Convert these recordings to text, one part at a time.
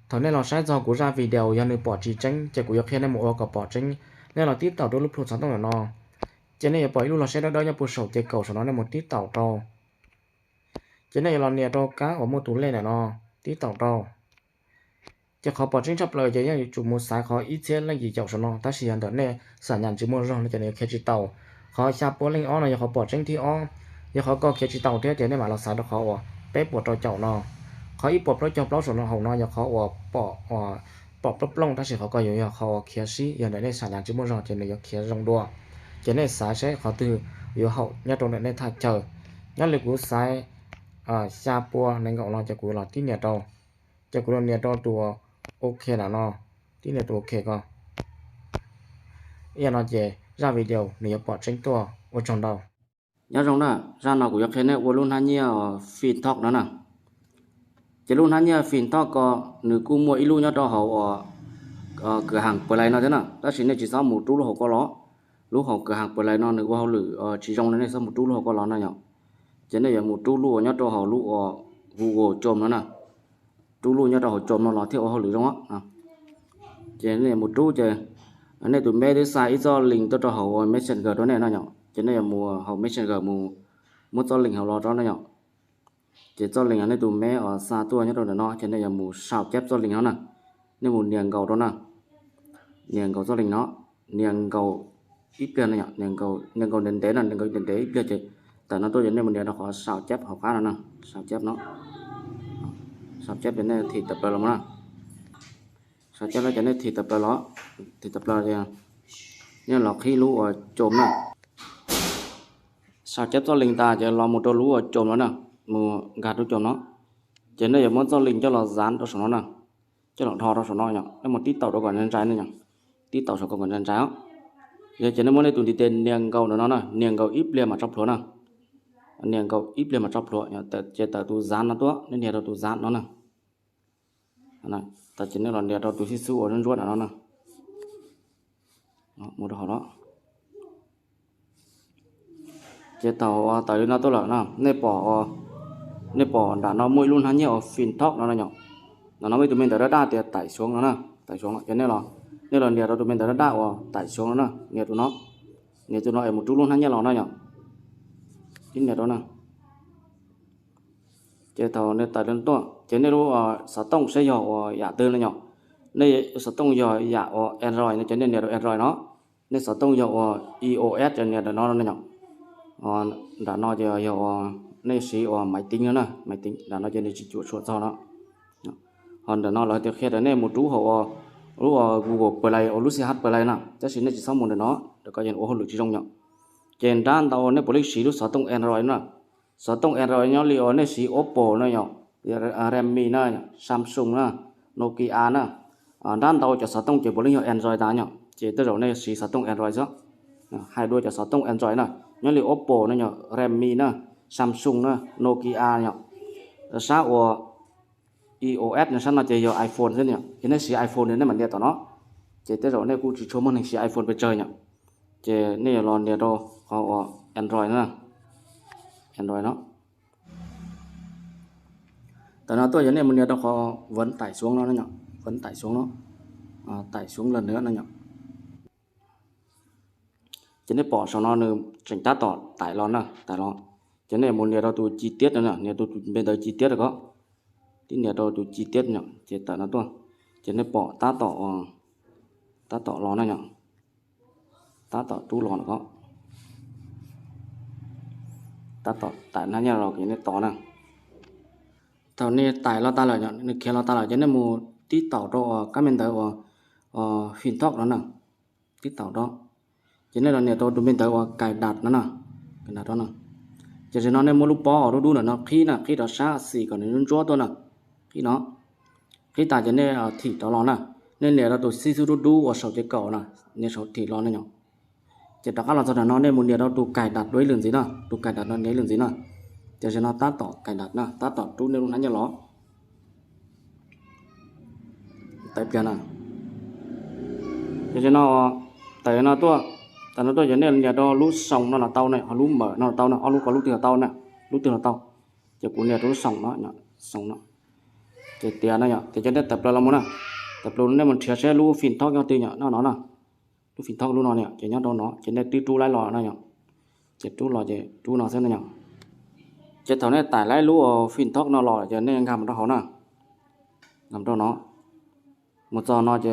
Thaum nej los saib txog kuv zaj video yog nws pom tsis tseeb ces kuv yuav qhia nej mus ua kom pom tseeb. Nej los tib taum rau lub plhu xov tooj ntawm no, ces nej yuav pom ib lub los saib dawb dawb nyob puag saum ces kaum saum no, nej mus tib taum rau. Ces nej yuav los nias rau kab uas muaj tus lej ntawm no, tib taum rau. Ces qhov pom tseeb tshaj plaws ces yeej yuav tsum mus xaiv qhov ib txhiab leej yim caum saum no, tab sis yog ntawm nej xam nyas tsis muaj zog no ces nws yuav khiav tsis taus. Qhov xya pua leej ob no yog qhov pom tseeb thib ob, yog qhov koj khiav tsis taus thiab ces nej mam los xaiv rau qhov uas peb puas rau caum no. Qhov ib puas plaub caug plaub saum no hauv no yog qhov uas pom, pom plooj plooj, tab sis qhov koj yuav yog qhov uas khiav sib, yog ntawm nej xam nyas tsis muaj zog ces nws yuav khiav zoo dua. Ces nej xaiv saib qhov twg yuav haum nyob rau ntawm nej thaj chaw. Nyob li kuv xaiv xya pua nees nkaum no ces kuv los tib nias rau, ces kuv los nias rau tus OK ntawm no, tib nias tus OK ko. Ib yam no ces zaj video nws yuav pom tseeb tuaj. Ua tsaug ntau. Nyob zoo na, zaj no kuv yuav qhia nej ua lub hnab nyiaj FinTok no na. Ces lub hnab nyiaj FinTok ko nws kuj muaj ib lub nyob rau hauv uas kwv haas Play no thiab na, tab sis nej tsis txhob mus rub lub hauv ko los. Lub hauv kwv haas Play no nws ua hauj lwm tsis zoo no, nej txhob mus rub lub hauv ko los no yom. Ces nej yuav mus rub lub uas nyob rau hauv lub uas Google Chrome no na. Rub lub nyob rau hauv Chrome no los thiaj ua hauj lwm zoo. Ces nej yuav mus rub ces nej tus meb twb xa ib txoj link tuaj rau hauv Messenger rau nej no yom. Ces nej yuav mus hauv Messenger mus muab txoj link hauv los rau no yom. Ces txoj link uas nej tus meb uas xa tuaj nyob rau ntawm no ces nej yuav mus sau cab txoj link no na. Nej mus nias nkaus rau na. Nias nkaus txoj link no, nias nkaus ib pliag no yom, nias nkaus ntev ntev na, nias nkaus ntev ntev ib pliag ces tawm no tuaj ces nej mus nias rau qhov sau cab hauv qab no na. Sau cab no, sau cab ces nej thim tawm plaws los na. Sau cab no ces nej thim tawm plaws los, thim tawm plaws ces nej los qhib lub uas Chrome na. Sau cab txoj link tas ces los mus rau lub uas Chrome no na, mus nkag rau Chrome no. Ces nej yuav muab txoj link coj los zav rau saum no na, coj los dhos rau saum no yom, nej mus tib taum rau kom ntsais ntsais no yom, tib taum saum kom ntsais ntsais os. Yog ces nej muab nej tus ntiv tes nias nkaus ntawm no na, nias nkaus ib pliag mam tso plhuav na. Nias nkaus ib pliag mam tso plhuav, ces tawm tus zav no tuaj, nej nias rau tus zav no na. Ces nej los nias rau tus xib xub uas ntsuab ntsuab ntawm no na. Mus rau hauv no. Ces thaum uas tawm li no tuaj lawm no, nej pom, nej pom nram no muaj ib lub hnab nyiaj uas FinTok no no yom. Ntawm no muaj ib tus me ntawv daj daj tias tải xuống no na, tải xuống no ces nej los, nej los nias rau tus me ntawv daj daj uas tải xuống no na, nias tus no, nias tus no es mus rub lub hnab nyiaj los no yom. Tib nias rau na. Ces thaum nej tawm li no tuaj ces nej lub xov tooj saib yog uas yam twg no yom. Nej xov tooj yog yam uas Android no ces nej nias rau Android no. Nej xov tooj yog uas iOS ces nias ntawm no no yom. Nram no ces yog uas nej siv uas máy tính no na, máy tính nram no ces nws tsis cuam tshuam txog no. Ho ntawm no lawv tias qhia tias nej mus rub hauv lub Google Play uas lub C H Play na, tab sis nej tsis txhob mus ntawm no, rau qhov ua hauj lwm tsis zoo yom. Ces nrab ntau nej puav leej siv lub xov tooj Android na. Xov tooj Android nyob li uas nej siv Oppo na yom, Realme na, Samsung na, Nokia na. Nrab ntau cov xov tooj ces puav leej yog Android tas yom, ces tej zaum nej siv xov tooj Android xwb. Hais dua cov xov tooj Android na, nyob li Oppo na yom, Realme na, Samsung na, Nokia yom. Sab uas iOS no sab no ces yog iPhone xwb yom, ces nej siv iPhone nej mam nias tom no. Ces tej zaum nej kuj tsis tshua muaj neeg siv iPhone pes tsawg yom. Ces nej yuav los nias rau qhov uas Android na, Android no. Tawm no tuaj ces nej mus nias rau qhov vẫn tải xuống no, vẫn tải xuống no, tải xuống lần nữa no yom. Ces nej pom saum no nws tseem tab tom tải los na, tải los. Ces nej mus nias rau tus chi tiết no, nias tus npe ntawv chi tiết rau ko. Tib nias rau tus chi tiết no ces tawm no tuaj. Ces nej pom tab tom, tab tom los na yom. Tab tom rub los no ko. Tab tom tải hnab nyiaj los ces nej tos na. Thaum nej tải los tag lawm, nws khiav los tag lawm ces nej mus tib taum rau uas kab me ntawv uas FinTok no na. Tib taum rau. Ces nej los nias rau tus me ntawv uas cài đặt no na. Cài đặt no na. Ces tam sim no nej muab lub pob uas dub dub ntawm no qhib na, qhib rov sab xis kom nws ntsuab tuaj na. Qhib no. Qhib tas ces nej thim rov los na. Nej nias rau tus xib xub dub dub uas saum ces kaum na, nias saum thim los na yom. Ces rov qab los txog ntawm no nej mus nias rau tus cài đặt dua ib lwm ntxiv na, tus cài đặt no nias ib lwm ntxiv na. Ces tam sim no tab tom cài đặt na, tab tom rub nej lub hnab nyiaj los. Tawm pliag na. Ces tam sim no, tawm no tuaj, tawm no tuaj ces nej nias rau lub xoo no los tau na, ho lub mawm no los tau na, ob lub ko lub twg los tau na, lub twg los tau. Ces kuv nias rau lub xoo no, xoo no. Ces tiav no yom, ces cov nej tawm plaws los mus na, tawm plaws nej mus nrhiav seb lub fim thob nyob twg yom, nyob no na. Lub fim thob lub no yom, ces nyob rau no ces nej twb rub laib los no yom. Ces rub los ces rub no xwb no yom. Ces thaum nej tải laib lub fim thob no los ces nej nkag mus rau hauv na, nkag mus rau no. Mus txog no ces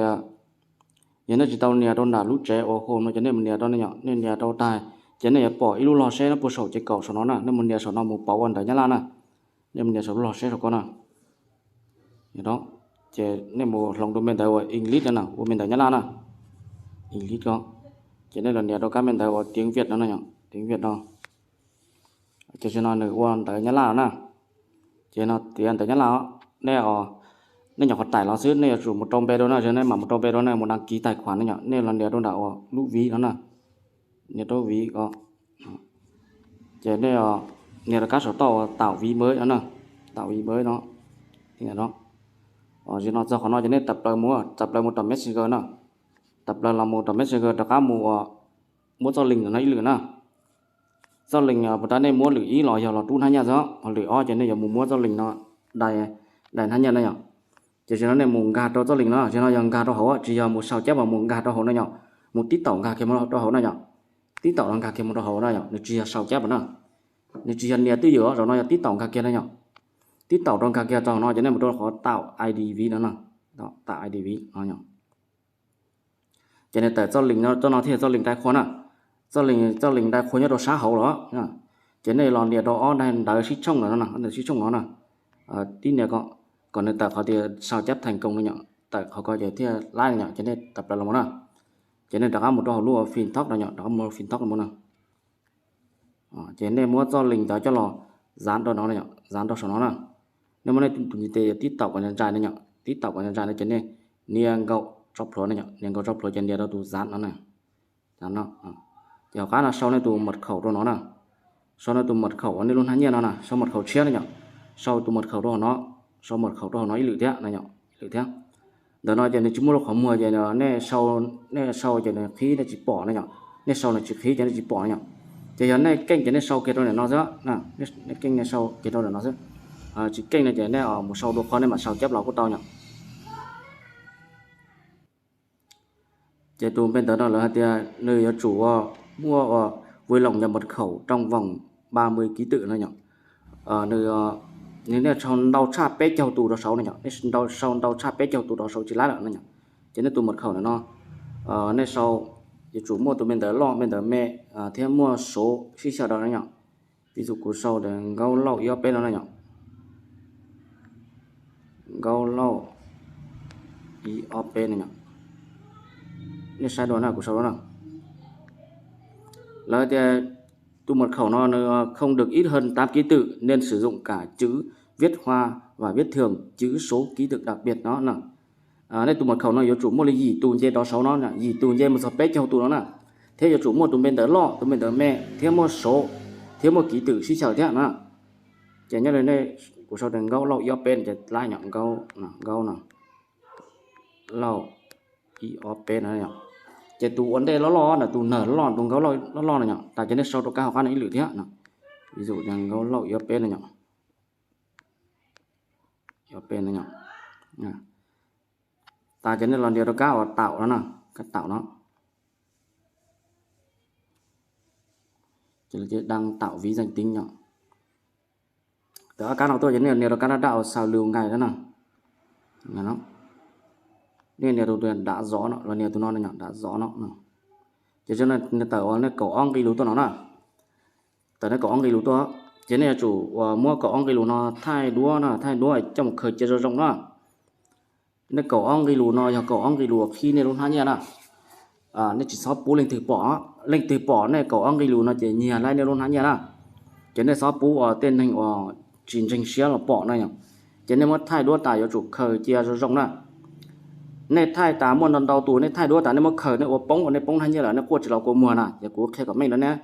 yog nej tsis tau nias rau nram lub tsev uas home no ces nej mus nias rau no yom, nej nias rau tag ces nej yuav pom ib lub log seb nyob puag saum ces kaum saum no na, nej mus nias saum no mus pauv ua ntawv Nyab Laj na. Nej mus nias saum lub log seb saum ko na. Ces nej mus hloov rau me ntawv uas English no na, ua me ntawv Nyab Laj na, English ko. Ces nej los nias rau kab me ntawv uas tiếng Việt no, tiếng Việt no. Ces tam sim no nws ua ntawv Nyab Laj na. Ces no tiav ntawv Nyab Laj, nej, nej nyuam qhuav tải los xwb, nej yuav tsum mus rau npe rau na, nej mam mus rau npe rau, nej mus đăng ký tài khoản no yom, nej los nias rau nram uas lub ví no na, nias rau ví ko. Ces nej nias rau kab saum toj uas tạo ví mới no na, tạo ví mới no. Tam sim no txog qhov no ces nej tawm plaws mus, tawm plaws mus rau Messenger na, tawm plaws los mus rau Messenger rov qab mus ua muab txoj link no ib lwm na. Txoj link puas tas nej muab lwm ib los yog los rub hnab nyiaj xwb, ho lwm ob ces nej yuav mus muab txoj link no dai, dai hnab nyiaj na yom. Ces tam sim no nej mus nkag rau txoj link no, tam sim no yog nkag rau hauv, tsis yog mus sau cab mas mus nkag rau hauv no yom, mus tib taum nkag kiag mus rau hauv na yom, tib taum rau nkag kiag mus rau hauv na yom, nws tsis yog sau cab na, nws tsis yog nias twj ywm, zaum no yog tib taum nkag kiag na yom, tib taum rau nkag kiag rau hauv no ces nej mus rau qhov tạo ID ví no, tạo ID ví no yom. Ces nws tawm txoj link no, txoj no thiaj yog txoj link dai qhua na, txoj link, txoj link dai qhua nyob rau sab hauv los. Ces nej los nias rau ob daim ntawv sib tshooj no, ntawv sib tshooj no na, tib nias kom nws tawm qhov tias sau cab thành công no yom, tawm qhov ko ces thiaj laib no yom, ces nej tawm plaws los mus na. Ces nej rov qab mus rau hauv lub fim thob no yom, rov qab mus fim thob no mus na. Ces nej muab txoj link ntawd coj los dán rau no, dán rau saum no na. Nej muab nej tus ntiv tes tib taum kom ntsais no yom, tib taum kom ntsais no ces nej nias nkaus tso plhuav no yom, nias nkaus tso plhuav ces nias rau tus dán no na. Ces hauv qab no sau nej tus mật khẩu rau no na, sau nej tus mật khẩu uas nej lub hnab nyiaj no na, sau mật khẩu tshiab no yom, sau tus mật khẩu rau hauv no, sau mật khẩu rau hauv no ib lwm thiab no yom, ib lwm thiab. Ntawm no ces nws tsis muaj lub qhov muag ces nej sau, nej sau ces nws qhib nej tsis pom no yom, nej sau nws tsis qhib ces nej tsis pom no yom. Ces yog nej keej ces nej sau kiag rau ntawm no xwb, nej keej nej sau kiag rau ntawm no xwb. Tsis keej no ces nej mus sau dua qhov nej mam sau cab los kuj tau yom. Ces tus npe ntawv no lawv hais tias nws yuav tsum ua, muaj ua vui lòng nhập mật khẩu trong vòng ba mươi ký tự no yom. Nws, nws nej sau ntau tshaj peb caug tus rau saud no yom, nej sau ntau tshaj peb caug tus rau saud tsis laib lawm no yom. Ces nej tus mật khẩu ntawm no, nej sau, yuav tsum muaj tus npe ntawv loj, npe ntawv me, thiab muaj số sib xyaw rau no yom. Ví dụ kuv sau tias Nkaub Lauj ib ob peb no na yom. Nkaub Lauj ib ob peb no yom. Nej saib dua na, kuv sau dua na. Lawv tias tus mật khẩu no nws không được ít hơn tám ký tự nên sử dụng cả chữ viết hoa và viết thường, chữ số ký tự đặc biệt nó na. Nej tus mật khẩu no yuav tsum muaj li yim tus nce rov saud no, yim tus nce mus txog peb caug tus no na, thiab yuav tsum muaj tus npe ntawv loj, tus npe ntawv me, thiab muaj số, thiab muaj ký tự sib xyaw thiab na. Ces nyob li nej, kuv sau tias Nkaub Lauj ib ob peb no ces laib yom, Nkaub, Nkaub no, Lauj ib ob peb no yom. Ces tus ua ntej loj loj na, tus nawm loj, tus Nkaub Lauj loj loj no yom, tas ces nej sau rau kab hauv qab no ib lwm thiab no. Ví dụ tias Nkaub Lauj ib ob peb no yom. Ib ob peb no yom. Tas ces nej los nias rau kab uas tạo no na, kab tạo no. Ces đăng tạo ví danh tính yom. Tawm ob kab no tuaj ces nej nias rau kab daj daj uas xaws lus nqaij no na. Nej nias tus dam zov no los nias tus no yom, dam zov no. Ces nws tawm uas nej kaum ob nqi lus tuaj no na. Tawm nej kaum ob nqi lus tuaj, ces nej yuav tsum uas muab kaum ob nqi lus no thaij duab na, thaij duab coj mus khaws cia zoo zoo na. Nej kaum ob nqi lus no yog kaum ob nqi lus uas qhib nej lub hnab nyiaj na. Nej tsis txhob pub leej twg pom, leej twg pom nej kaum ob nqi lus no ces nyiag laib nej lub hnab nyiaj na. Ces nej txhob pub uas tej neeg uas tsis ntseeg siab los pom na yom. Ces nej muab thaij duab tas yuav tsum khaws cia zoo zoo na. Nej thaij tas muaj ntau ntau tus, nej thaij duab tas nej muab khaws, nej ua poob ua nej poob hnab nyiaj lawm nej quaj tsis los kua muag na. Ces kuv qhia kom meej rau nej,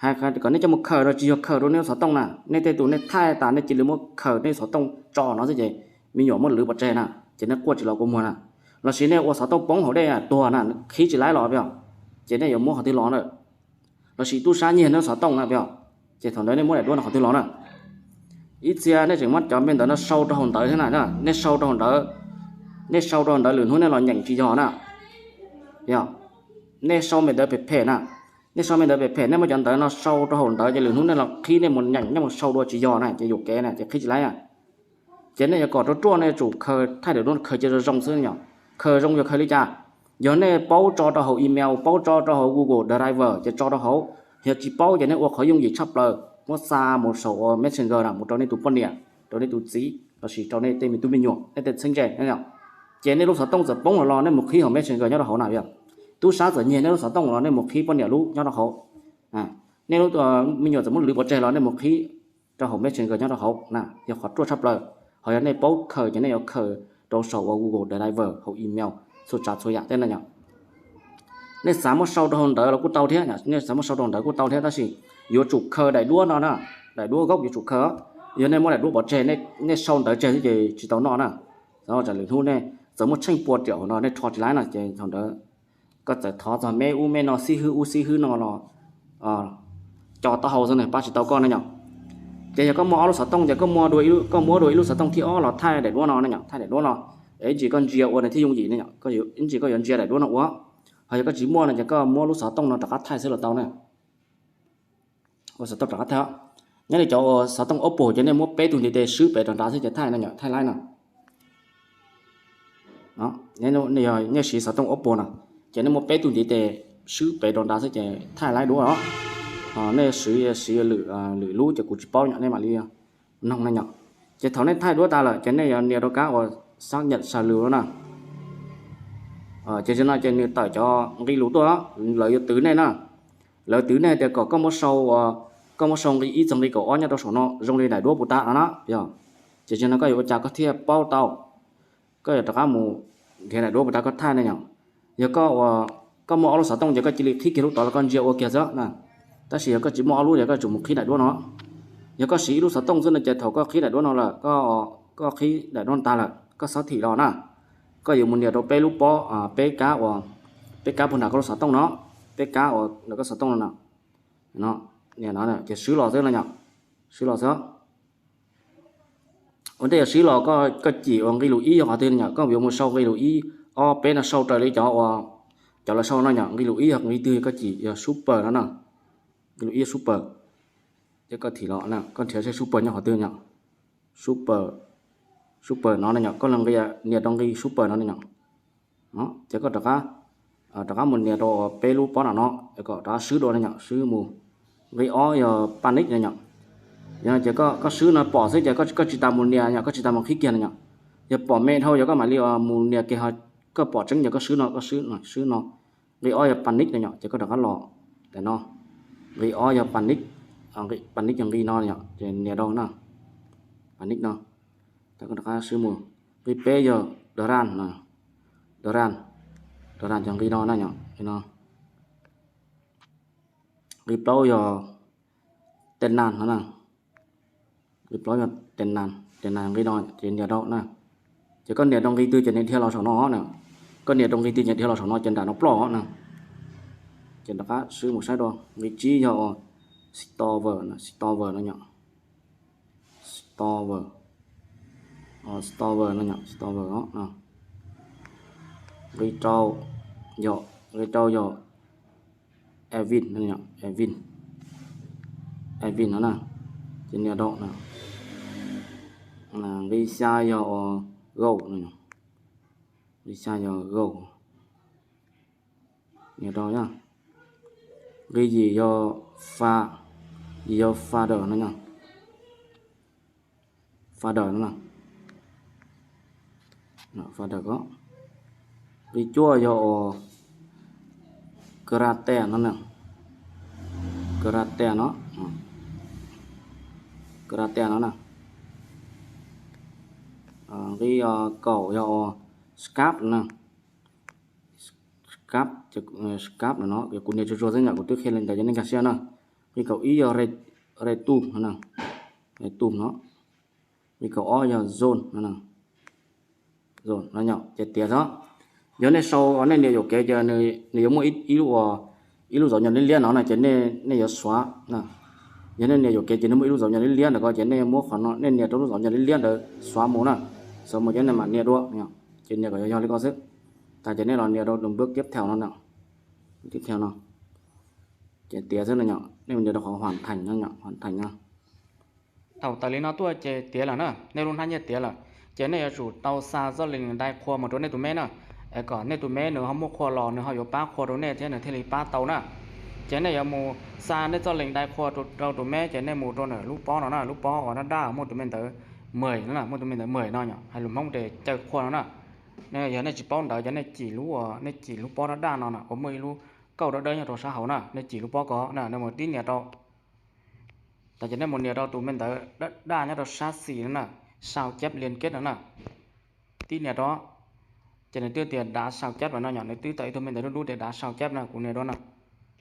hais kom nej coj mus khaws no tsis yog khaws rau nej xov tooj na. Nej tej tus nej thaij tas nej cia li muab khaws nej xov tooj tso no xwb ces me nyuam muab lwv pov tseg na, ces nej quaj tsis los kua muag na. Los sis nej ua xov tooj poob hauv dej tuag na, qhib tsis laib los peb, ces nej yuav muab qhov twg los na? Los sis tub sab nyiag nej xov tooj na peb, ces thaum ntawd nej muab daim duab no qhov twg los na? Ib txhia nej tseem muab cov npe ntawd no sau rau hauv ntawv thiab na, nej sau rau hauv ntawv, nej sau rau hauv ntawv lwm hnub nej los nyeem tsis yog na. Yog, nej sau npe ntawd phem phem na, nej sau npe ntawd phem phem, nej muab cov ntawv no sau rau hauv ntawv ces lwm hnub nej los qhib nej mus nyeem, nej mus sau dua tsis yog na ces yuam kev na ces qhib tsis laib na. Ces nej yuav kom ruaj ruaj nej yuav tsum khaws thaij daim duab khaws cia zoo zoo xwb yom. Khaws zoo yog khaws li cas? Yog nej paub tso rau hauv email, paub tso rau hauv Google Drive ces tso rau hauv. Yog tsis paub ces nej ua qhov yooj yim tshaj plaws, muab xa mus saum ua Messenger na, mus rau nej tus poj niam, rau nej tus txiv lossis rau nej tej me tub me nyuam, nej tej txheeb ze. Ces nej lub xov tooj txawm poob los los nej mus qhib hauv Messenger nyob rau hauv na yom. Tub sab txawm nyiag nej lub xov tooj los nej mus qhib poj niam lub nyob rau hauv. Nej lub me nyuam txawm muab lwv pov tseg los nej mus qhib rau hauv Messenger nyob rau hauv na, yog qhov ruaj tshaj plaws. Ho yog nej paub khaws ces nej yuav khaws rau saum ua Google Drive hauv email, txhua tsav txhua yam tej na yom. Nej xav muab sau rau hauv ntawv los kuj tau thiab, nej xav muab sau rau hauv ntawv kuj tau thiab, tab sis yuav tsum khaws daim duab no na, daim duab gốc yuav tsum khaws. Yog nej muab daim duab pov tseg, nej sau ntawv tseg xwb ces tsis tau noj na. Tsam lwm hnub nej txawm muaj tsheej pua riam hauv no nej rho tsis laib no ces thaum ntawd koj txawm thov txog me ub me no, xib hwb ub xib hwb no los co taub hau xwb na, pab tsis tau koj na yom. Ces yog koj muaj ob lub xov tooj ces koj muab dua ib lub xov tooj thib ob los thaij daim duab no na yom, thaij daim duab no. Es ib ntsis koj ntsia ua nws thiaj yooj yim na yom, ib ntsis koj yuav ntsia daim duab no ua. Ho yog koj tsis muaj no ces koj muab lub xov tooj no rov qab thaij xwb los tau na. Ua xov tooj rov qab thaij. Nyob li cov ua xov tooj Oppo ces nej muab peb tug ntiv tes swb pem rau nrad xwb ces thaij no yom, thaij laib no. Nej siv xov tooj Oppo no ces nej muab peb tug ntiv tes swb pem rau nrad xwb ces thaij laib duab os. Ho nej siv, siv lwm lub ces kuv tsis paub yom, nej mam li noog na yom. Ces thaum nej thaij duab tas lawm ces nej yuav nias rau kab uas xác nhận trả lời no na. Ces tam sim no ces nws tawm cov nqi lus tuaj, lawv yuav twv nej na. Lawv twv nej tias kom koj muab sau, koj muab sau nqi ib txog nqi kaum ob nyob rau saum no zoo li daim duab puas tas no na yom. Ces tam sim no koj yuav ua cas koj thiaj paub tau? Koj yuav rov qab mus nrhiav daim duab puas tas koj thaij na yom. Yog koj, koj muaj ob lub xov tooj ces koj cia li qhib kiag lub tod los koj ntsia ua kiag xwb na. Tab sis yog koj tsis muaj ob lub ces koj tsum mus qhib daim duab no. Yog koj siv ib lub xov tooj xwb no ces thaum koj qhib daim duab no lawm, koj qhib daim duab no tas lawm koj xov thim los na, koj yuav mus nias rau peb lub pob, peb kab uas, peb kab puag nram koj lub xov tooj no, peb kab uas nram koj xov tooj no na. Ces swb los xwb no yom, swb los xwb. Ua ntej yuav swb los koj cim uas nqi lus ib yog qhov twg no yom, koj yuav mus sau nqi lus ib, ob, peb no sau raws li cov uas, cov lawv sau no yom. Nqi lus ib yog nqi twg, koj cim yog super no na. Nqi lus ib yog super. Ces koj thim los, koj nrhiav seb super nyob qhov twg yom. Super, super no na yom, koj los nqi, nias rau nqi super no na yom. Ces koj rov qab mus nias rau peb lub pob no no, kom rov qab swb dua no yom, swb mus. Nqi ob yog panic no yom. Yog no ces koj swb no pom xwb ces koj tsis tas mus nias yom, koj tsis tas mus qhib kiag no yom. Yog pom me dhau yog koj mam li mus nias kiag, ho koj pom tseeb ces koj swb no, koj swb no, swb no. Nqi ob yog panic no yom, ces koj rov qab los ntawm no. Nqi ob yog panic, panic yog nqi no yom, ces nias rau na, panic no. Ces koj rov qab swb mus. Nqi peb yog done no, done, done yog nqi no na yom, nqi no. Nqi plaub yog done no na, nqi plaub yog done, done nqi no ces nias rau na. Ces koj nias rau nqi twg ces nws dhia los saum no na. Koj nias rau nqi twg ces dhia los saum no ces nram no ploj na. Ces rov qab swb mus saib dua. Nqi tsib yog stopper, stopper no yom. Stopper, stopper no yom, stopper no. Nqi rau yog, nqi rau yog event no yom, event, event no na. Ces nias rau na. Nqi xya yog go no, nqi xya yog go. Nias rau, nqi yim yog fa, yim yog fader no yom, fader no, fader ko. Nqi cuaj yog uas crater no na, crater no, crater no na. Nqi kaum yog uas scarp no na, scarp, scarp no no, kuv nias tsuag tsuag xwb yom, kuv twb qhia li ntawd ces nej nkag siab na. Nqi kaum ib yog retum no, retum no. Nqi kaum ob yog zone no, zone no yom, ces tiav xwb. Yog nej sau, nej nias yuam kev ces nws yuav muaj ib lub, ib lub zov nyos liab liab no na, ces nej yuav xuav na, Yog nej nias yuam kev ces nej muaj ib lub zov nyas liab liab ntawm ko ces nej muab qhov no nej nias rau lub zov nyas liab liab ntawd xóa mus na, xóa mus ces nej mam nias dua, ces nias kom yog yog li ko xwb. Tas ces nej los nias rau tus npawb tib thau no, tib thau no, ces tiav xwb no yom, nej nias rau qhov huam theem no, huam theem no. Thaum tawm li no tuaj ces tiav lawm na, nej lub hnab nyiaj tiav lawm. Ces nej yuav tsum tau xa txoj lees dai qhua mus rau nej tus meb na, es kom nej tus meb nws ho muaj qhua los nws ho yuav pab qhua rau nej thiab nws thiaj li pab tau na. Ces nej yuav mus xa nej txoj lees dai qhua rau tus meb ces nej mus rau ntawm lub pob no na, lub pob uas daj daj muaj tus me ntawv mem no, muaj tus me ntawv mem no yom, hais lus Hmoob ces caw qhua no na. Yog nej tsis paub ntawv ces nej cim lub, nej cim lub pob daj daj no na uas muaj ib lub kauj dawb dawb nyob rau sab hauv na, nej cim lub pob ko na, nej mus tib nias rau. Tas ces nej mus nias rau tus me ntawv daj daj nyob rau sab xis no na, sau cab lias keb no na, tib nias rau. Ces nws twb tias dav sau cab lawm no yom, nws twb tawm ib tug me ntawv dub dub tias dav sau cab no, kuv nias rau na,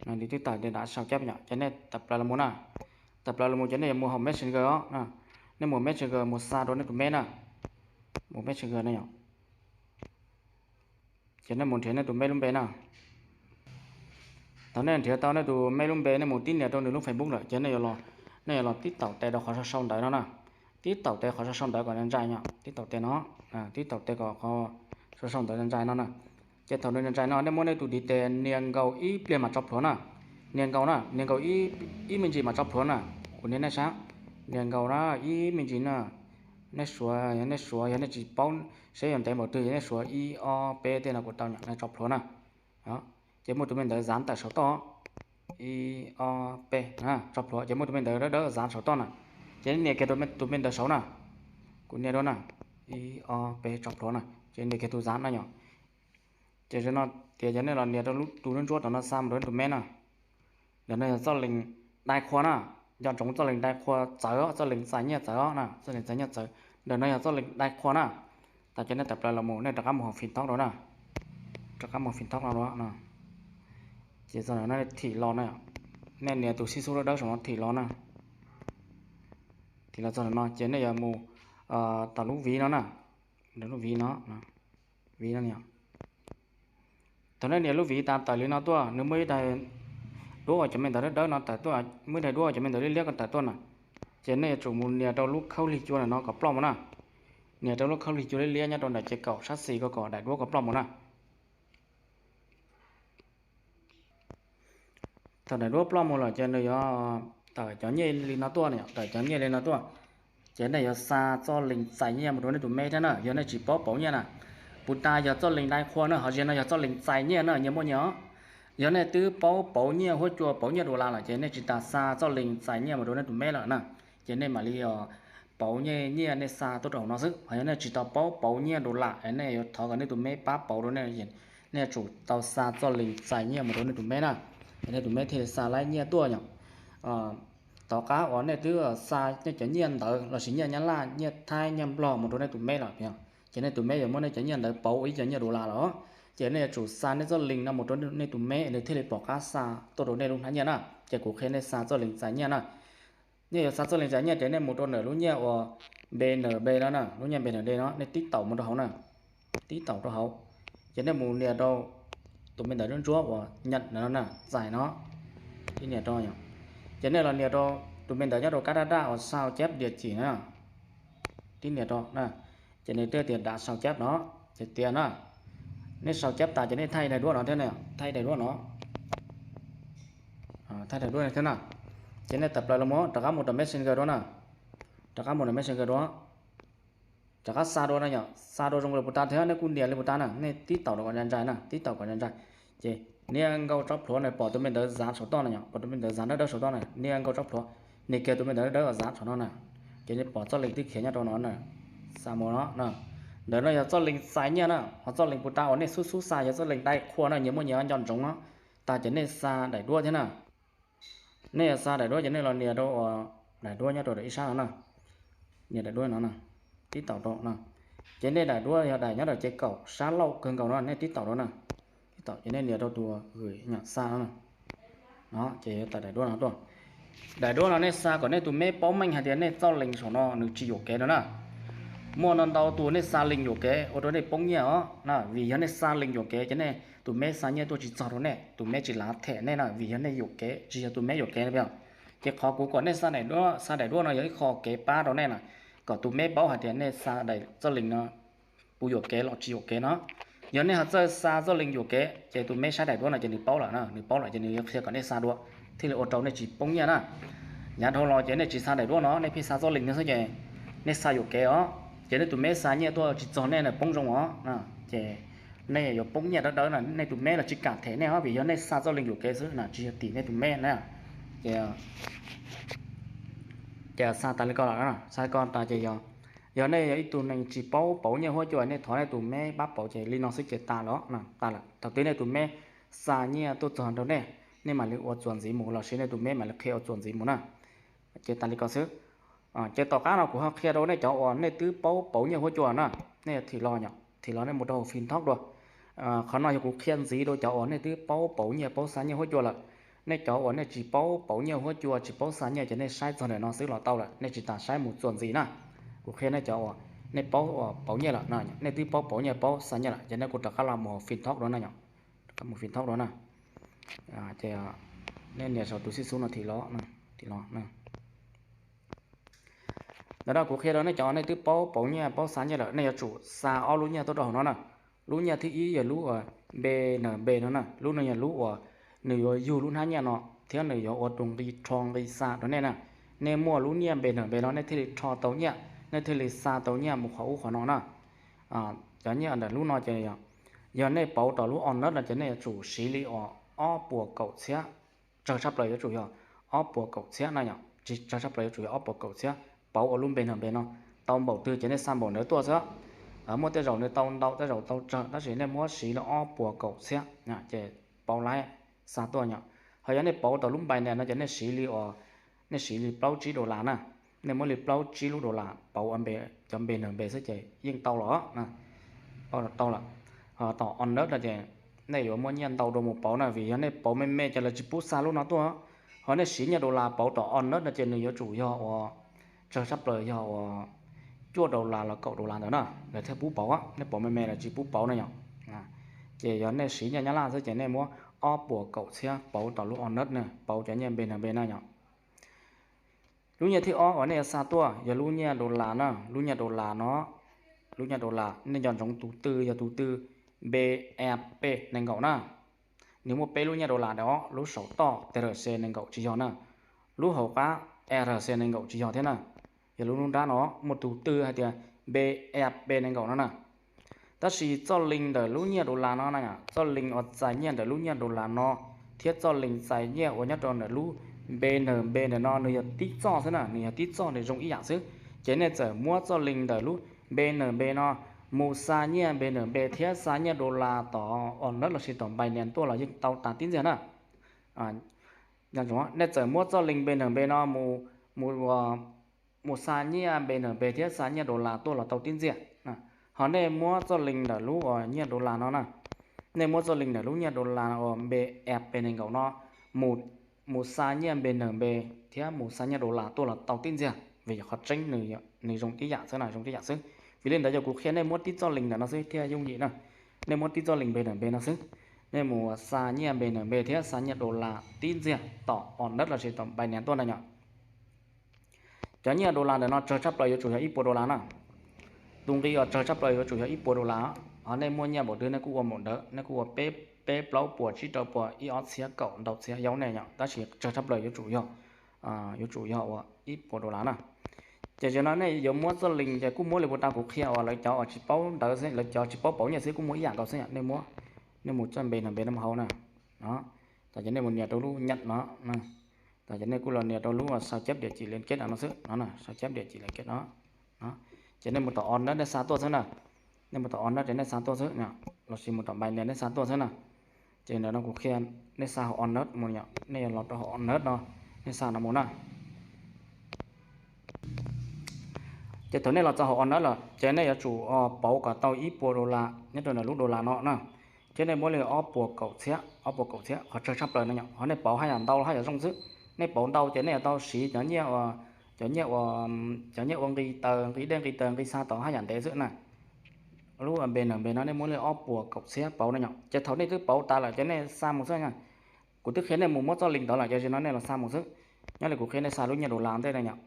nws twb tawm tias dav sau cab yom, ces nej tawm plaws los mus na, tawm plaws los mus ces nej yuav mus hauv Messenger os, nej mus Messenger mus xa rau nej tus meb na, mus Messenger no yom. Ces nej mus nrhiav nej tus meb lub npe na. Thaum nej nrhiav tau nej tus meb lub npe nej mus tib nias rau nws lub Facebook lawm ces nej yuav los tib taum tes rau qhov sau sau ntawv no na. Tib taum tes qhov sau sau ntawv kom ntsais yom, tib taum tes no, tib taum tes kom qhov sau sau ntawv ntsais no na. Ces thaum nws ntsais no nej muab nej tus ntiv tes nias nkaus ib pliag mam tso plhuav na. Nias nkaus na, nias nkaus ib me ntsis mam tso plhuav na. Kuv nias nej saib, nias nkaus na, ib me ntsis na. Nej suav, yog nej suav, yog nej tsis paub seb yog ntev npaum twg, yog nej suav ib ob peb tej no kuj tau yom, nej tso plhuav na. Ces muaj tus me ntawv zav tawm saum toj, ib ob peb, tso plhuav ces muaj tus me ntawv dawb dawb zav saum toj na. Ces nias kiag tus me ntawv saud na, kuv nias rau na, ib ob peb tso plhuav na, ces nias kiag tus zav no yom. Ces no tias yog nej los nias rau tus ntsuab ntsuab tom no xa mus rau nej tus meb na. Ntawm no yog txoj lees dai qhua na, nco ntsoov txoj lees dai qhua txawv, txoj lees txais nyiaj txawv na, txoj lees txais nyiaj txawv. Ntawm no yog txoj lees dai qhua na. Tas ces nej tawm plaws los mus nej rov qab mus hauv Fintop rau na, rov qab mus Fintop no dua. Ces txog no nej thim los na, nej nias tus xib xub dawb dawb saum no thim los na. Thim los txog no ces nej yuav mus tom lub viv no na, lub viv no, viv no. Thaum nej nias lub viv tas tawm li no tuaj nws muaj ib daim duab uas cov me ntawv dawb dawb no tawm tuaj, muaj ib daim duab uas cov me ntawv liab liab ko tawm tuaj na. Ces nej yuav tsum mus nias rau lub khaub lig cua ntawm no kom ploj mus na. Nias rau lub khaub lig cua liab liab nyob rau ntawm ces kaum sab xis ko kom daim duab ko ploj mus na. Thaum daim duab ploj mus lawm ces nws yuav tawm cov nyiaj li no tuaj, tawm cov nyiaj li no tuaj. Ces nej yuav xa txoj lees txais nyiaj mus rau nej tus meb thiab na, yog nej tsis paub pauv nyiaj na. Puas tas yog txoj lees dai qhua na, ho ziag no yog txoj lees txais nyiaj na, nyias muaj nyias os. Yog nej twb paub pauv nyiaj huab cua pauv nyiaj dollar lawm ces nej tsis tas xa txoj lees txais nyiaj mus rau nej tus meb lawm na. Ces nej mam li pauv nyiaj, nyiaj nej xa tuaj rau hauv no xwb. Ho yog nej tsis tau paub pauv nyiaj dollar es nej yuav thov kom nej tus meb pab pauv rau nej, nej yuav tsum tau xa txoj lees txais nyiaj mus rau nej tus meb na, es nej tus meb thiaj li xa laib nyiaj tuaj yom. Tom qab uas nej twb xa nej cov nyiaj ntawd lossis nyiaj Nyab Laj, nyiaj Thaib, nyiaj Nplog mus rau nej tus meb lawm, ces nej tus meb yuav muab nej cov nyiaj ntawd pauv ua ib co nyiaj dollar lawm. Ces nej yuav tsum xa nej txoj lees no mus rau nej tus meb nws thiaj li pom qab xa tuaj rau nej lub hnab nyiaj na. Ces kuv qhia nej xa txoj lees txais nyiaj na. Nej yuav xa txoj lees txais nyiaj ces nej mus rau ntawm lub nyiaj uas B N B no na, lub nyiaj B N B no nej tib taum mus rau hauv na, tib taum rau hauv. Ces nej mus nias rau tus me ntawv ntsuab uas nyiaj no na, txais no, tib nias rau. Ces nej los nias rau tus me ntawv nyob rau kab daj daj uas sau cab diam cim na, tib nias rau na. Ces nws twb tias dav sau cab no, ces tias na, nej sau cab tas ces nej thaij daim duab no thiab, thaij daim duab no, thaij daim duab no thiab na. Ces nej tawm plaws los mus rov qab mus rau Messenger dua na, rov qab mus rau Messenger dua, rov qab xa dua na yom, xa dua zoo li puas tas thiab nej kuj nias li puas tas na, nej tib taum rau kom ntsais ntsais na, tib taum kom ntsais ntsais. Ces nias nkaus tso plhuav na, pom tus me ntawv zav saum toj na yom, pom tus me ntawv zav dawb dawb saum toj na, nias nkaus tso plhuav, nias kiag tus me ntawv dawb dawb zav saum no na. Ces nej pom txoj lees twb khiav nyob rau no na, xa mus no na. Ntawm no yog txoj lees txais nyiaj na, ho txoj lees puas tas uas nej xub xub xa yog txoj lees dai qhua na, nyias muaj nyias nco ntsoov no. Tas ces nej xa daim duab thiab na. Nej yuav xa daim duab ces nej los nias rau uas daim duab nyob rau ib sab no na, nias daim duab no na, tib taum rau no. Ces nej daim duab yog daim nyob rau ces kaum sab laug kawg nkaus no nej tib taum rau na, tib taum ces nej nias rau tus gửi nhắn xa no na. No ces yuav tawm daim duab no tuaj. Daim duab no nej xa kom nej tus meb paub meej hais tias nej txoj lees saum no nws tsis yuam kev no na. Muaj no ntau tus nej xa lees yuam kev ua rau nej poob nyiaj os na, vim yog nej xa lees yuam kev ces nej tus meb xa nyiaj tuaj tsis txog rau nej, tus meb tsis lav them nej na, vim yog nej yuam kev tsis yog tus meb yuam kev na. Ces qhov kuv kom nej xa daim duab, xa daim duab no yog ib qho kev pab rau nej na, kom tus meb paub hais tias nej xa daim txoj lees no puas yuam kev los tsis yuam kev no. Yog nej ho txawj xa txoj lees yuam kev ces tus meb saib daim duab no ces nws paub lawm na, nws paub lawm ces nws yuav qhia kom nej xa dua, thiaj li ua rau nej tsis poob nyiaj na. Yav dhau los ces nej tsis xa daim duab no, nej pheej xa txoj lees no xwb ces nej xa yuam kev os, ces nej tus meb xa nyiaj tuaj tsis txog nej na poob zoo os. Ces nej yuav poob nyiaj dawb dawb na, nej tus meb los tsis kam them nej os, vim yog nej xa txoj lees yuam kev xwb na, tsis yog tim nej tus meb na. Ces ces xa tas li ko lawm, xa li ko tas ces yog, yog nej yog ib tug neeg tsis paub pauv nyiaj huab cua, nej thov nej tus meb pab pauv ces li no xwb ces tas lawm, tas lawm. Thaum twg nej tus meb xa nyiaj tuaj txog rau nej, nej mam li ua txuas ntxiv mus lossis nej tus meb mam li qhia ua txuas ntxiv mus na. Ces tas li ko xwb. Ces tom qab no kuv ho qhia rau nej cov uas nej twb paub pauv nyiaj huab cua na, nej thim los, thim los nej mus rau hauv Fintop dua. Qhov no yog kuv qhia ntxiv rau cov uas nej twb paub pauv nyiaj paub xa nyiaj huab cua lawm. Nej cov uas nej tsis paub pauv nyiaj huab cua tsis paub xa nyiaj ces nej saib txog ntawm no xwb los tau lawm, nej tsis tas saib mus txuas ntxiv na. Kuv qhia nej cov uas nej paub uas pauv nyiaj lawm no, nej twb paub pauv nyiaj paub xa nyiaj lawm ces nej kuj rov qab los mus hauv Fintop dua na yom. Rov qab mus Fintop dua na. Ces nej nias saum tus xib xub no thim los, thim los. Ntawm no kuv qhia rau nej cov nej twb paub pauv nyiaj paub xa nyiaj lawm, nej yuav tsum xa ob lub nyiaj tuaj rau hauv no na. Lub nyiaj thib ib yog lub uas B N B no na, lub no yog lub uas nws yuav yug lub hnab nyiaj no thiab nws yuav ua tus nqi rho nqi xa rau nej na. Nej muaj lub nyiaj B N B no nej thiaj li rho tau nyiaj, nej thiaj li xa tau nyiaj mus qhov ub qhov no na. Cov nyiaj ntawm lub no ces yog nej pauv tom lub on nut no ces nej yuav tsum siv li uas ob puas kaum txhiab, tsawg tshaj plaws yuav tsum yog ob puas kaum txhiab na yom, tsis tsawg tshaj plaws yuav tsum yog ob puas kaum txhiab pauv ua lub B N B no. Tau npaum twg ces nej xa npaum ntawd tuaj xwb. Muaj tej zaum nws tau ntau tej zaum tau tsawg tab sis nej muab siv li ob puas kaum txhiab ces pauv laib xa tuaj yom. Ho yog nej pauv tom lub Binance no ces nej siv li uas, nej siv li plaub tsib dollar na. Nej muab li plaub tsib lub dollar pauv cov B N B xwb ces yeej tau los, tau lawm. Ho tom on nut no ces nej yuav muaj nyiaj ntau dua mus pauv na, vim yog nej pauv me me ces lawv tsis pub xa lub no tuaj. Ho nej siv nyiaj dollar pauv tom on nut no ces nws yuav tsum yog uas tsawg tshaj plaws yog uas cuaj dollar los kaum dollar ntawd na lawv thiaj pub pauv, nej pauv me me lawv tsis pub pauv na yom. Ces yog nej siv nyiaj Nyab Laj xwb ces nej muab ob puas kaum txhiab pauv tom lub on nut na, pauv cov nyiaj B N B na yom. Lub nyiaj thib ob uas nej yuav xa tuaj yog lub nyiaj dollar na, lub nyiaj dollar no, lub nyiaj dollar nej nco ntsoov tus tw yog tus tw B E P nees nkaum na. Nws muaj peb lub nyiaj dollar ntawd, lub saum toj T R C nees nkaum tsis yog na, lub hauv qab E R C nees nkaum tsis yog thiab na. Yog lub nruab nrab no muaj tus tw hais tias B E P nees nkaum no na. Tab sis txoj lees ntawm lub nyiaj dollar no na, txoj lees uas txais nyiaj ntawm lub nyiaj dollar no thiab txoj lees txais nyiaj uas nyob rau ntawm lub B N B ntawm no nws yog tib txoj xwb na, nws yog tib txoj nws zoo ib yam xwb. Ces nej txawm muab txoj lees ntawm lub B N B no mus xa nyiaj B N B thiab xa nyiaj dollar tom on nut lossis tom Binance tuaj los yeej tau tas tib ntxiag na. Nej txawm muab txoj lees B N B no mus, mus xa nyiaj B N B thiab xa nyiaj dollar tuaj los tau tib ntxiag. Ho nej muab txoj lees ntawm lub uas nyiaj dollar no na, nej muab txoj lees ntawm lub nyiaj dollar uas B E P nees nkaum no mus, mus xa nyiaj B N B thiab mus xa nyiaj dollar tuaj los tau tib ntxiag, vim qhov tseeb nws zoo tib yam xwb na, zoo tib yam xwb. Vim li ntawd yog kuv qhia nej muab tib txoj lees ntawm no xwb thiaj yooj yim na. Nej muab tib txoj lees B N B no xwb, nej mus xa nyiaj B N B thiab xa nyiaj dollar tib ntxiag tom on nut lossis tom Binance tuaj na yom. Cov nyiaj dollar ntawm no tsawg tshaj plaws yuav tsum yog ib puas dollar na. Tus nqi uas tsawg tshaj plaws yuav tsum yog ib puas dollar. Ho nej muaj nyiaj npaum twg nej kuj ua npaum ntawd, nej kuj ua peb, peb plaub puas tsib rau puas ib ob txhiab kaum ntau txhiab yau nej yom, tab sis tsawg tshaj plaws yuav tsum yog, yuav tsum yog ua ib puas dollar na. Ces tam no nej yuav muab txoj lees ces kuj muab li puas tas kuv qhia uas lawv cov uas tsis paub ntawv xwb, lawv cov tsis paub pauv nyiaj xwb kuj muaj ib yam nkaus xwb yom. Nej muab, nej mus txoj B N B no mus hauv na. Tam ces nej mus nias rau lub nyiaj no, tam ces nej kuj los nias rau lub sao chép địa chỉ liên kết no xwb no, sao chép địa chỉ liên kết no. Ces nej mus tom on nut nej xa tuaj xwb na. Nej mus tom on nut ces nej xa tuaj xwb, lossis mus tom Binance nej xa tuaj xwb na. Ces ntawm no kuv qhia nej xa hauv on nut mus, nej yuav los rau hauv on nut no, nej xa no mus na. Ces thaum nej los txog hauv on nut lawm ces nej yuav tsum pauv kom tau ib puas dollar nyob rau ntawm lub dollar no na. Thiab nej muab li ob puas kaum txhiab, ob puas kaum txhiab qhov tsawg tshaj plaws no yom. Ho nej pauv haj yam ntau haj yam zoo xwb. Nej pauv ntau ces nej yuav tau siv cov nyiaj uas, cov nyiaj ua, cov nyiaj ua nqi taws, nqi dej nqi taws, nqi xa tod haj yam ntev xwb na. Lub B N B no nej muab li ob puas kaum txhiab pauv no yom. Ces thaum nej twb pauv tas lawm ces nej xa mus xwb na. Kuv twb qhia nej mus muab txoj lees ntawd lawm ces tam no nej los xa mus xwb. Nyob li kuv qhia nej xa lub nyiaj dollar ntej na yom.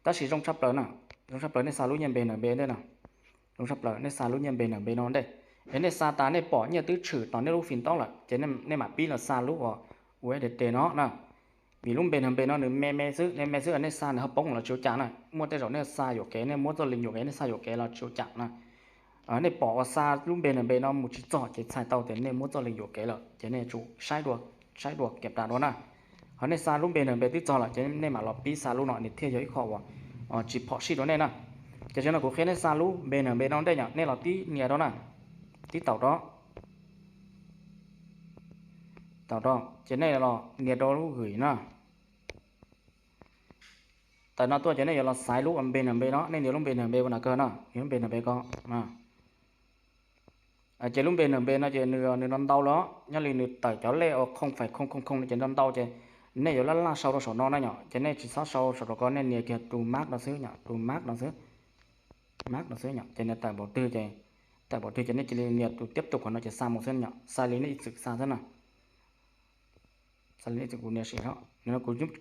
Tab sis zoo tshaj plaws na, zoo tshaj plaws nej xa lub nyiaj npe nws npe ntej na. Zoo tshaj plaws nej xa lub nyiaj npe nws npe no ntej, es nej xa tas nej pom nyiaj twb tshwm tom nej lub Fintob lawm ces nej mam pib los xa lub uas U S D T no na. Vim lub npe nws npe no nws me me xwb, me me xwb, nej xa nws ho poob los tsis ua cas na. Muaj tej zaum nej xa yuam kev, nej muab txoj link yuam kev, nej xa yuam kev los tsis ua cas na. Nej pom uas xa lub npe nws npe no mus tsis txog ces txhais tau tias nej muab txoj link yuam kev lawm ces nej tsum saib dua, saib dua kiam tas dua na. Ho nej xa lub npe nws npe twb txog lawm ces nej mam los pib xa lub no nws thiaj yog ib qho uas tsis phom sij rau nej na. Ces tam sim no kuv qhia nej xa lub npe nws npe no ntej yom, nej los tib nias rau na, tib taum rau, taum rau ces nej los nias rau lub gwm na. Tawm no tuaj ces nej yuav los xaiv lub npe nws npe no, nej nias lub npe nws npe ua na kawg na, nias lub npe nws npe ko. Ces lub npe nws npe no ces nws nws no ntau lawm, nyob li nws tawm cov lej uas khoo fais khoo khoo khoo no ces nws ntau ces nej yuav laj laj sau rau saum no na yom, ces nej tsis txhob sau saum rau ko, nej nias kiag tus mab no xwb yom, tus mab no xwb, mab no xwb yom, ces nws tawm npaum twg ces, tawm npaum twg ces nej cia li nias tus tiab tus qhov no ces xa mus xwb yom, xa li nej ib txwm xa xwb na. Xa li nej ib txwm, kuv nias sim,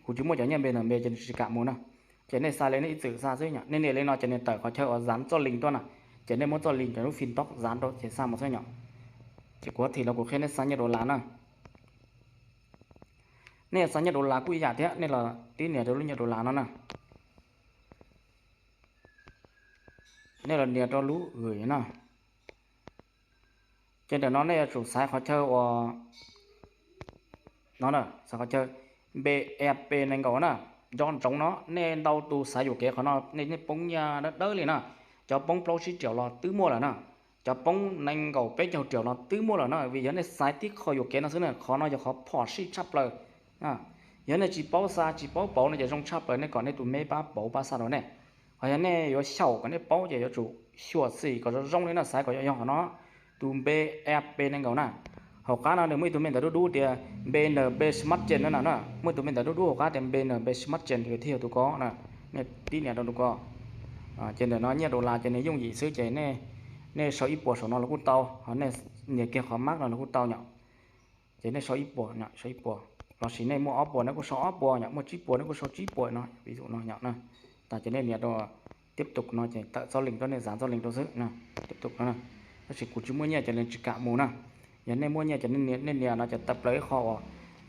kuv tsis muaj cov nyiaj npe nws npe ces nws tsis kam mus na. Ces nej xa li nej ib txwm xa xwb yom, nej nias li no ces nws tawm qhov chaw uas zav txoj link tuaj na, ces nej muab txoj link cov lub Fintob zav rau ces xa mus xwb yom. Ces kuv thim los kuv qhia nej xa nyiaj dollar na. Nej xa nyiaj dollar kuj ib yam thiab, nej los tib nias rau lub nyiaj dollar no na. Nej los nias rau lub gwm no. Ces ntawm no nej yuav tsum xaiv qhov chaw uas no, xaiv qhov chaw npe E P nees nkaum na. Nco ntsoov no nej ntau tus xaiv yuam kev qhov no nej poob nyiaj dawb dawb li na. Cov poob plaub tsib riaum los twb muaj lawm na. Cov poob nees nkaum peb caug riaum los twb muaj lawm na, vim yog nej xaiv tib qho yuam kev no xwb na, qhov no yog qhov phom sij tshaj plaws. Yog nej tsis paub xa tsis paub pauv no ces zoo tshaj plaws nej kom nej tus me pab pauv pab xa rau nej. Ho yog nej yuav xyaum kom nej paub ces yuav tsum xyuam xim kom zoo zoo li no, xaiv kom yog yog qhov no, tus npe E P nees nkaum na. Hauv qab no nws muaj ib tug me ntawv dub dub tias npe nws npe Smart Chain no na, muaj ib tug me ntawv dub dub hauv qab tias npe nws npe Smart Chain, thiaj yog tus ko na. Nej tib nias rau tus ko. Ces ntawm no nyiaj dollar ces nws yooj yim xwb ces nej sau ib puas saum no los kuj tau, ho nej nias kiag qhov mab no los kuj tau yom. Ces nej sau ib puas, sau ib puas, lossis nej muaj ob puas nej kuj sau ob puas yom, muaj tsib puas nej kuj sau tsib puas no, vis dụ no yom na. Tas ces nej nias rau tiếp tục no ces tawm txoj link rau, nej zav txoj link rau xwb na, tiếp tục no. Tab sis kuv tsis muaj nyiaj ces nws tsis kam mus na. Yog nej muaj nyiaj ces nej nias no ces tawm plaws ib qho uas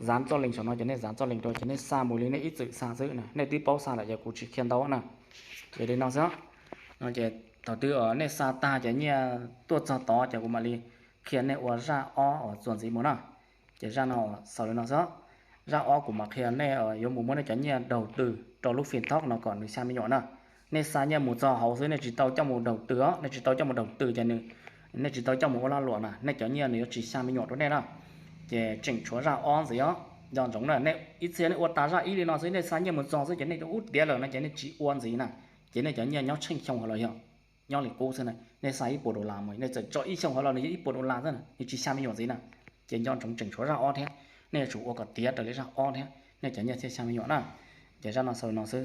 zav txoj link saum no ces nej zav txoj link rau ces nej xa mus li nej ib txwm xa xwb na, nej twb paub xa lawm ces kuv tsis qhia ntau na. Ces li no xwb. No ces thaum twg nej xa tag ces nyiaj tuaj txog tod ces kuv mam li qhia nej ua zaj ob uas txuas ntxiv mus na. Ces zaj no xaus li no xwb. Zaj ob kuv mam qhia nej yuav mus muab nej cov nyiaj đầu tư rau lub Fintob no kom nws xya me nyuam na. Nej xa nyiaj mus txog hauv xwb, nej tsis tau coj mus đầu tư os, nej tsis tau coj mus đầu tư ces nws, nej tsis tau coj mus ua lag luam na, nej cov nyiaj nws yuav tsis xya me nyuam rau nej na. Ces tseem tshuav zaj ob ntxiv os, nco ntsoov na, nej ib txhia nej ua tas zaj ib li no xwb, nej xa nyiaj mus txog xwb ces nej ua ub tiav lawm no ces nej tsis ua ntxiv na. Ces nej cov nyiaj nyob tsheej xyoo hov los yog nyob li qub xwb na, nej xa ib puas dollar mus, nej txawm tso ib xyoo hov los nws yog ib puas dollar xwb na, nws tsis xya me nyuam ntxiv na. Ces nco ntsoov tseem tshuav zaj ob thiab, nej yuav tsum ua kom tiav raws li zaj ob thiab, nej cov nyiaj thiaj xya me nyuam na. Ces zaj no xaus li no xwb.